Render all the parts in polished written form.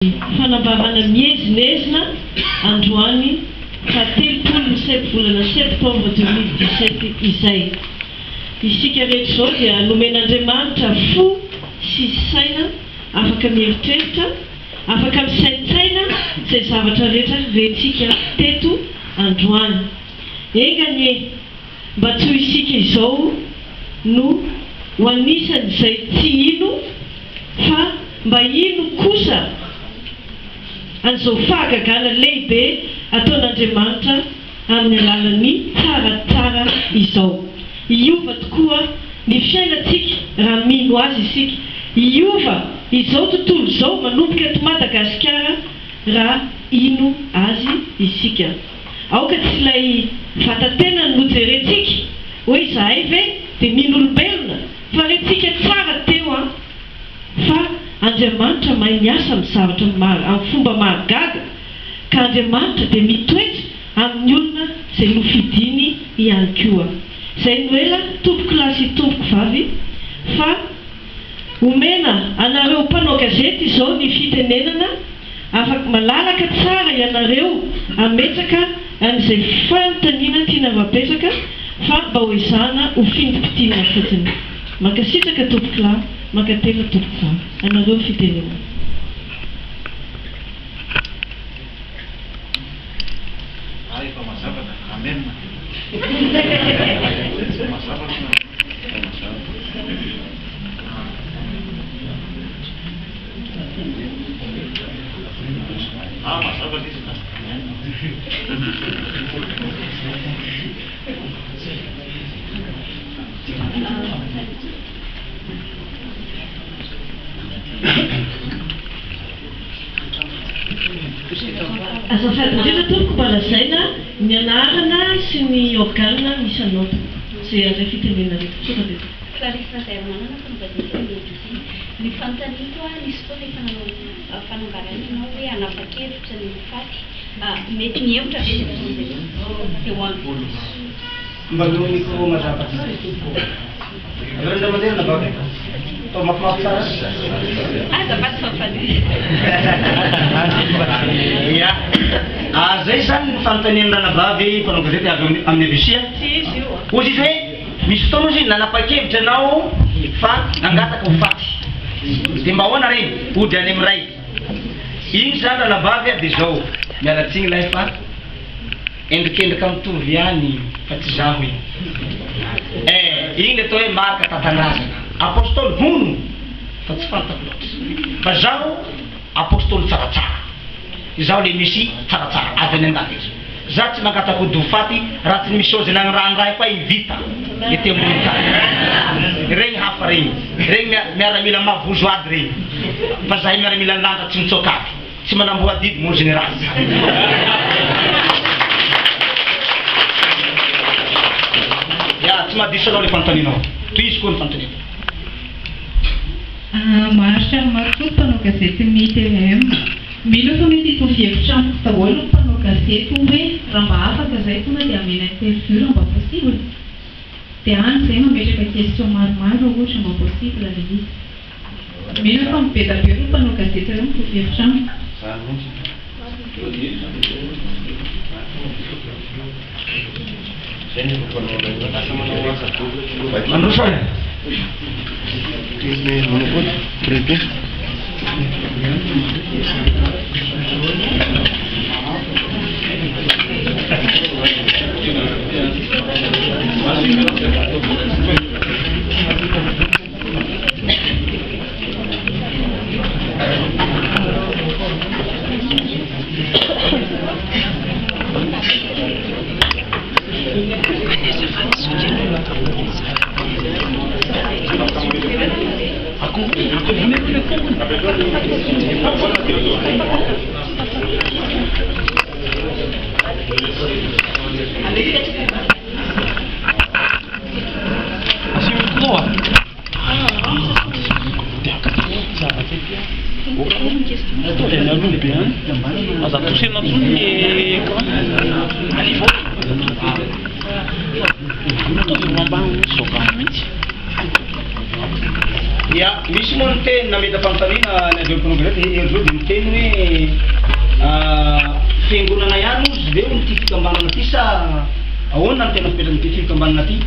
Fanambarana miezinezina androany faha 30 ny volana septembre 2017 izay. Isika rehetra izao dia nomen'Andriamanitra fo sy saina afaka mieritreritra, afaka misaintsaina izay zavatra rehetra rentsika teto androany. Enga anie mba tsy ho isika izao no ho anisan'izay tsy hino fa mba hino kosa an'izao fahagagana lehibe ataon'Andriamanitra amin'ny alalan'ny tsaratsara izao. Hiova tokoa ny fiainantsika raha mino Azy isika. Hiova izao tontolo izao manomboka eto Madagasikara raha hino Azy isika. Aoka tsy ilay vata-tenany no jerentsika hoe izahay ve dia mino olombelona fa rentsika tsara teo an! Fa Andriamanitra mahay miasa amin'ny zavatra amin'ny fomba mahagaga ka Andriamanitra dia mitoetra amin'ny olona izay nofidiny ihany koa. Izay no ela tompoko lahy sy tompoko vavy fa omena anareo mpanao gazety izao ny fitenenana afaka malalaka tsara ianareo hametraka an'izay fanontaniana tianareo apetraka fa mba ho ezahana ho fintimpitinina fotsiny. Mankasitraka tompokolahy, mankatelina tompokovavy. Anareo ny fitenenana. Ah efa mazava ka. Amen. Efa mazava aloha. Efa mazava. Ah mazava ilay izy ka. Amen. Azafady indrindra tompoko mba lazaina ny anarana sy ny organe misy anao tompoko izay handray fitenenana reto. Misaotra betsaka. Clarisse Razaimanana mpanao gazety ny ABC. Ny fanontaniako a, nisy fotoana efa nanao fanambarana ianao hoe hanapa-kevitra ny ho faty. Mety mihemotra ve izay fotoana izay? Dia ho avy. Mba aleo micro mazava tsara e tompoko. Aleo indray mandeha anabavy e. Atao mafimafy tsara. Azafady fa faniriana. Ya. Ah, zay zany ny fanontanian'ny ranabavy mpanao gazety avy amin'ny ABC a. Tsy izy io a. Hozy izy hoe misy fotoana hozy nanapa-kevitra ianao fa nangataka ho faty. Dia mba ahoana re? Hody any amin'ny ray. Iny zany ranabavy a dia zao, miala tsiny lahy fa Endrikendrika mitovy ihany iny fa tsy zaho iny eh! Iny le atao hoe marika tantandrazana. Apostoly hono fa tsy fantako loatra. Fa zaho apostoly tsaratsara. Izaho le Messie tsaratsara avy any an-danitra. Za tsy mangataka hody ho faty raha tsy ny mission zay nagnirahan-dRaiko ahy vita ety ambony tany. Regny hafa regny. Regny miaramila mavozo ady regny. Fa zahay miaramilan'ny lanitra tsy mitsoaka ady. Tsy manamboa adidy mon général. Ya, tsy mahadiso anao le fanontanianao. Tohizo koa ny fanontaniana. Maharitra ny maro koa ny mpanao gazetin'ny tvm. Mino aho fa mety hitovy hevitra amiko daholo ny mpanao gazety hoe raha mba afaka izay tonga dia hamena interview raha mba possible. Dia any izay mametraka question maromaro raha ohatra mba possible ilay izy. Mino aho fa mibedabe ireo mpanao gazety ireo mitovy hevitra amiko. Mandroso ary. Ya, misy moa niteny nametra-panontaniana ny avy eo mpanao gazety Hery Zo dia niteny hoe fiangonana ihany ozy ve hono ity fikambanana ity sa ahoana no tena fipetran'ity fikambanana ity?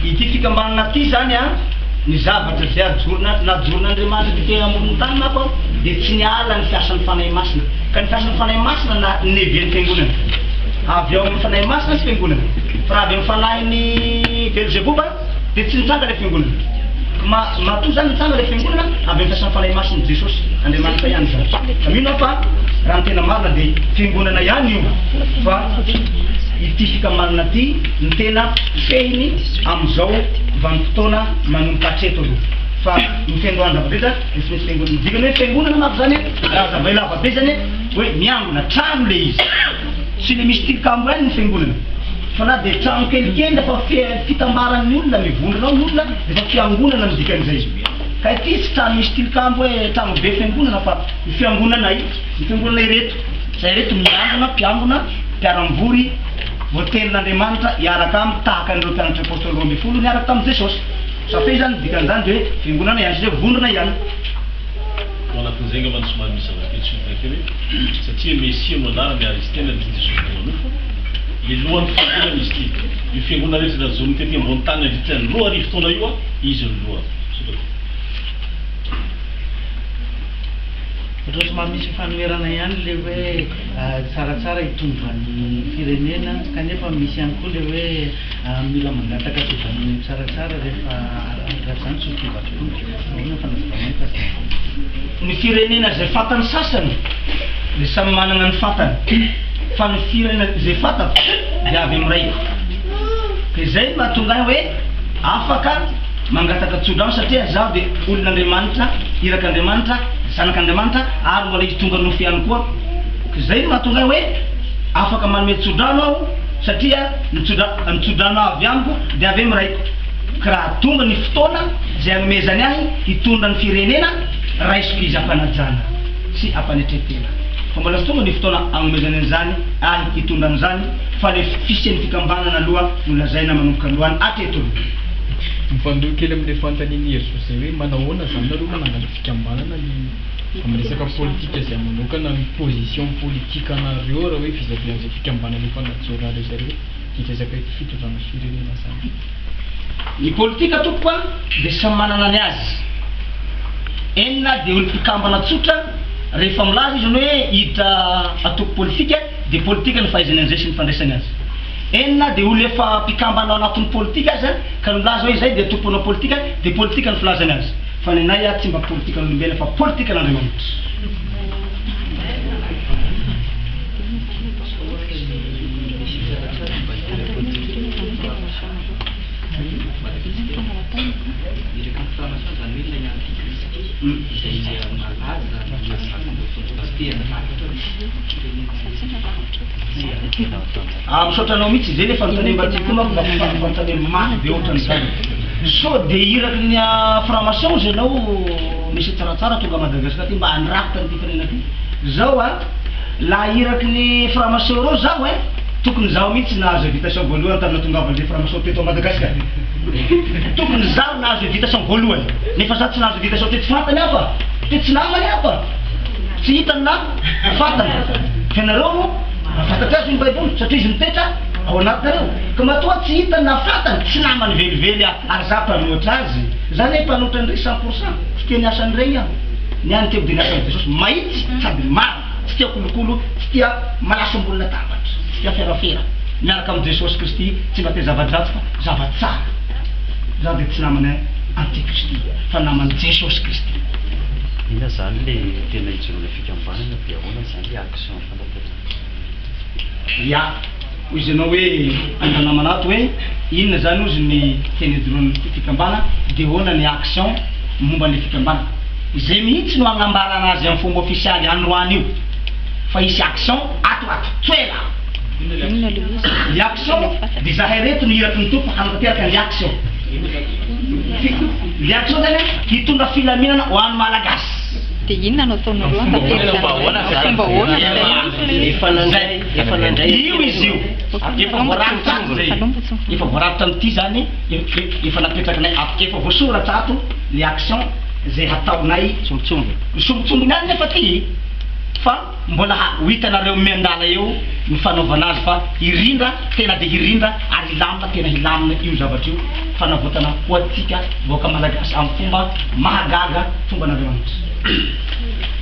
Ity fikambanana ity zany an, ny zavatra izay ajorona najoron'Andriamanitra tety amoron'ny tany manko an, dia tsy niala ny fiasan'ny Fanahy Masina. Ka ny fiasan'ny Fanahy Masina na nevian'ny fiangonana. Avy ao amin'ny Fanahy Masina ny fiangonana. Fa raha avy amin'ny fanahin'i Belzeboba dia tsy nitsanga ilay fiangonana. Ma, matoa izany nitsanga ilay fiangonana, avy amin'ny fiasan'ny Fanahy Masin'i Jesosy, Andriamanitra ihany izany. Ka mino aho fa raha ny tena marina dia fiangonana ihany io, fa ity fikambanana ity no tena fehiny amin'izao vanim-potoana manomboka hatreto aloha. Fa ny fiandohan-java-drehetra dia tsy maintsy fiangonana. Ny dikany hoe fiangonana manko izany, raha hazavaina lava be izany, hoe miangona, trano ilay izy. Tsy ilay misy tilikambo ihany ny fiangonana fa na dia trano kelikely fa fitambaran'ny olona, mivondrona ao ny olona dia efa fiangonana no dikan'izay. Ka ity tsy trano misy tilikambo hoe trano be fiangonana fa ny fiangonanay, ny fiangonana ireto, izay ireto miangona, mpiangona, mpiara-mivory, voatelin'Andriamanitra hiaraka aminy tahaka an'ireo mpianatry Apostoly 12 niaraka tamin'i Jesosy. Sa fe izany ny dikan'izany dia hoe fiangonana ihany satria vondrona ihany. Ao anatin'izay angamba no somary misy zava-dehibe tsorina kely hoe satria Mesia no anarany ary izy tenany dia Jesosy tonga nofo, le lohan'ny fiangonana izy ity. Io fiangonana rehetra najorony tety ambony tany nandritra ny 2000 taona io izy no lohany. Misaotra tompoko. Ohatran'ny somary misy fanoherana ihany ilay hoe tsaratsara hitondra ny firenena kanefa misy ihany koa ilay hoe mila mangataka fijanonana tsaratsara rehefa raha izany tsy ho tonga tokoa. Ahoana ny fanazavanao mikasika an'izay? Ny firenena izay fantany sasany dia samy manana ny fantany fa ny firenena izay fantako dia avy amin'ny raiko. Ka izay no mahatonga ahy hoe afaka mangataka tsodrano satria izaho dia olon'Andriamanitra, irak'Andriamanitra, zanak'Andriamanitra ary mbola izy tonga nofo ihany koa. Ka izay no mahatonga ahy hoe afaka manome tsodrano aho satria ny tsodra ny tsodrano avy amiko dia avy amin'ny raiko. Ka raha tonga ny fotoana izay hanomezany ahy hitondra ny firenena, raisiko izy am-panajana sy am-panetren-tena. Fa mbola tsy tonga ny fotoana hanomezany an'izany ahy hitondra an'izany fa le fisian'ny fikambanana aloha no lazaina manomboka androany hatreto aloha. Mifandohy kely amin'ilay fanontanian'i Herizo izay hoe manahoana izany nareo manangana fikambanana ny amin'ny resaka politika izay manokana ny position politique anareo raha hoe vis à vis an'izay fikambanana efa najoronareo izay hoe hiresaka ity fitondrana firenena izany. Ny politika tompoko a dia samy manana ny azy. Enina dia olo mpikambana tsotra rehefa milaza izy ny hoe hiditra antoko politika dia politika ny fahaizany an'izay sy ny fandraisany azy. Enina dia olo efa mpikambana ao anatin'ny politika aza ka ny milaza hoe izay dia antoko mpanao politika dia politika ny filazany azy. Fa ny anay a tsy mba politikan'olombelona fa politikan'Andriamanitra. Ah, misaotra anao mihitsy, izay le fanontaniana mba tiako manko mba fanontaniana mafy be ohatran'izany. Sao dia iraky ny franc-maçon ozy ianao misy tsaratsara tonga Madagascar aty mba handrafitra an'ity firenena ty. Zao a, laha iraky ny franc-maçon reo zaho e, tokony zaho mihitsy nahazo invitation voalohany tamin'ny nahatongavan'le franc-maçon teto Madagascar. Tokony zaho nahazo invitation voalohany, nefa zaho tsy nahazo invitation te tsy fantany aho fa, te tsy namany aho fa, tsy hitany na fantany. Fa ianareo moa mahafantatra azy ny baiboly satria izy mitoetra ao anatinareo. Ka matoa tsy hitany na fantany, tsy namany velively aho ary zaho mpanohitra azy. Za anie mpanohitra an'ireny 100%, tsy tia ny asan'ireny aho. Ny ahy ny tiako dia ny asan'i Jesosy, mahitsy sady marina, tsy tia kolokolo, tsy tia malaso ambony latabatra, tsy tia ferafera. Miaraka amin'i Jesosy Kristy tsy mba tia zava-dratsy fa zava-tsara. Izaho dia tsy naman'i Antikristy fa naman'i Jesosy Kristy. Inona izany le tena ijoroana fikambanana dia ahoana izany le action fanatanterahana? Ya, hoy izy ianao hoe any ranamana ato hoe inona izany hozy ny tena ijoroan'ny fikambana dia ahoana ny action momba an'ilay fikambanana. Izay mihitsy no hagnambarana azy amin'ny fomba ofisialy androany io fa hisy action ato ato, tsy ho ela. Ny action dia izahay ireto no iraky ny Tompo hanatanteraka ny action. Ny action zany hitondra filaminana ho an'ny Malagasy. Dia inona no ataonareo hanatanteraka an'izay? Fomba ahoana izay? Efa nandray, efa nandray. Io izy io. Efa voarakitra ato zay. Efa voarakitra amin'ity zany, efa napetrakinay ato, efa voasoratra ato ny action. izay hataonay. Sombintsombiny. Sombintsombiny ihany nefa ty fa mbola ho hitanareo miandala eo ny fanaovana azy fa hirindra tena dia hirindra ary hilamina tena hilamina io zavatra io fanavotana ho antsika vahoaka malagasy amin'ny fomba mahagaga fomban'Andriamanitra.